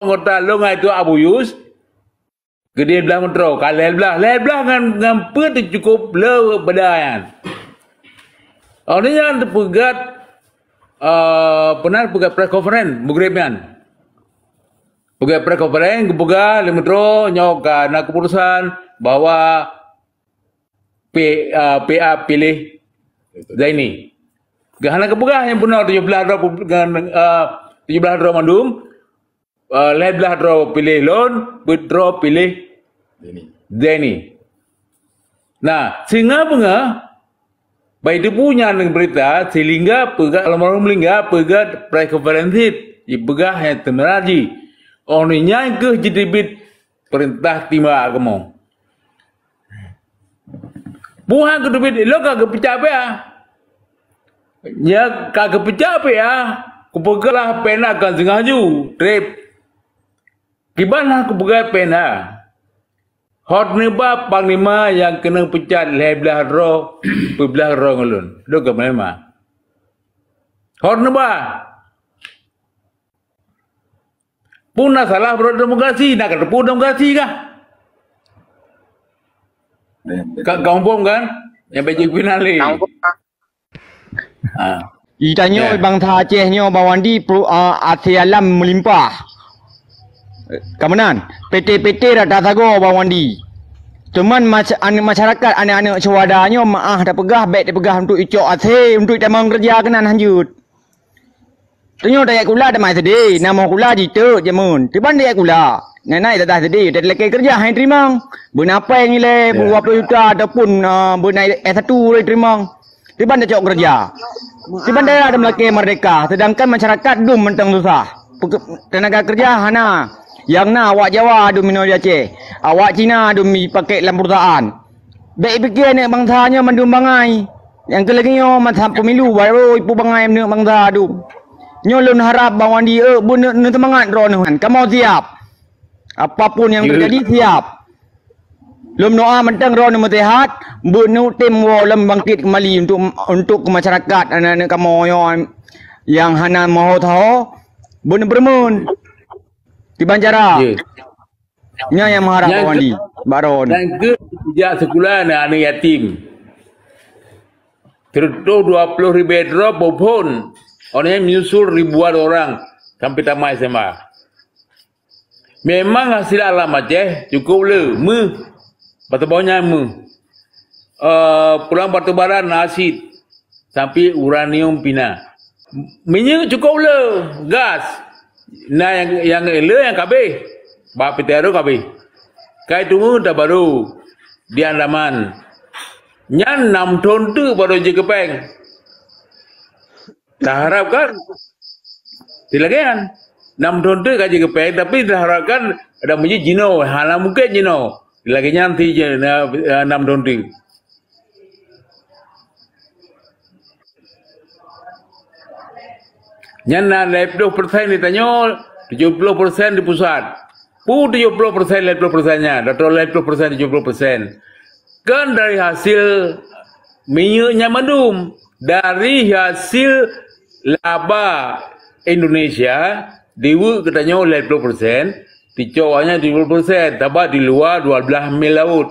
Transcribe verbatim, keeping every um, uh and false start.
anggota lôn ngon Datuk Abu Yus, keudeh blah meudroe, ka lhèe blah. Lhèe blah ngon, ngon peue teuh cukôp le beda nyan. Oh, ni nyan teupeugah, eh, pernah teupeugah press conference, Maghrib nyan. Peugah press conference, geupeugah lé meudroe nyoe ka na keputusan bahwa P-, ah, P A piléh Zaini. Geuhana geupeugah nyang beuna tujoh blaih droe pu-, ngon, ah, tujoh blaih droe mandum, ah, lhèe blaih droe piléh lôn, peuet droe piléh Zaini. Nah, singoh beungoh, bah teupeu nyan beurita, sehingga peugah, almarhum Lingga peugah press conference, jipeugah nyang teumeunaji. Oh, nyan keuh jiteubiet peurintah timbak kamoe. Puhan keuteubiet ilok ka geupeucak P A. Nya ka geupeucak P A, kupeugah lah P A na ka seungah ju, trép. Kiban lah kupeugah P A na. Hot neuba panglima nyang keuneuk peucat lhèe blaih droe, peuet blaih droe ngon lôn. Dok keu panglima. Hot neuba. Pun na salah bro demokrasi, na kateupeue demokrasi kah? Ka, ka umpom kan? Nyang bèk jeuet keunan lé. Ka umpom, ah. Ha. Itanyoe bangsa Aceh nyoe Bang Wandi, pru-, ah, até alam meulimpah. Ka meunan, P T-P T rata sagoe Bang Wandi. Cuman mas-, ane-, masyarakat, aneuk-aneuk syuhada nyoe meu'ah tapeugah, bèk tapeugah untuk icok até, untuk tamong keureuja keunan hanjeuet. Tanyoe tajak sikula tamai seudeh, na moh sikula jiteuk jameun. Kiban tajak sikula, na-na ijazah seudeh, talakèe keureuja hana teurimong. Beuna péng ilèe, beudua ploh juta ataupun, ah, beuna S satu hana teurimong. Kiban tacok keureuja. Kiban daerah tameulakèe merdeka, seudangkan masyarakat dum mantong susah. Peuke-, tenaga keureuja hana. Nyang na awak Jawa dum inoe di Aceh. Awak Cina dum jipakèk lam perusahaan. Bèk ipike aneuk bansa nyoe mandum bangai. Nyang keu lagèe nyoe masa pemilu baru ipeubangai aneuk bansa dum. Nyoe lôn harap Bang Wandi, eh, beuneu-, neuseumangat droeneuh nyan. Kamoe siap. Apapun nyang teujadi, siap. Lôn meudoa mantong droeneuh meuseuhat, beuneu tem woe lom bangkit keumbali untuk, untuk keu masyarakat aneuk-aneuk kamoe nyoe nyang hana meuho-teuho, beuneu peureumeun. Kiban cara. Nyan nyang meuharap Bang Wandi, bak droeneuh. Nyang keu jak sikula aneuk-aneuk yatim. Sireutoh dua ploh ribèe droe beuphon. Orang yang menyusul ribuan orang sampai tamat S M A. Memang hasil alam Aceh cukup le, meuh. Batu bawah nyan meuh. Eh, pulang batu bara na cit, sampai uranium pih na. Minyeuk cukup le, gas. Na nyang, nyang le nyang ka abéh. Bak P T R O ka abéh. Kai teungeut dah baru di Andaman. Nyan nam thon teuk baru jikeupeng. Taharapkan di lagèe nyan. Nam thon teuk ka jikeupeng, tapi taharapkan ada mujih jinoe, hana mungken jinoe. Di lagèe nyan ti je, na, na nam thon teuk. Nyan na lhèe ploh persen di tanyoe, tujoh ploh persen di pusat. Peue tujoh ploh persen, lhèe ploh persen nyan, atau lhèe ploh persen, tujoh ploh persen. Kan dari hasil minyeuk nyan mandum, dari hasil laba Indonesia, diweuek geutanyoe lhèe ploh persen, dicok awaknyan tujoh ploh persen, sabab di luwa dua belas mil laôt.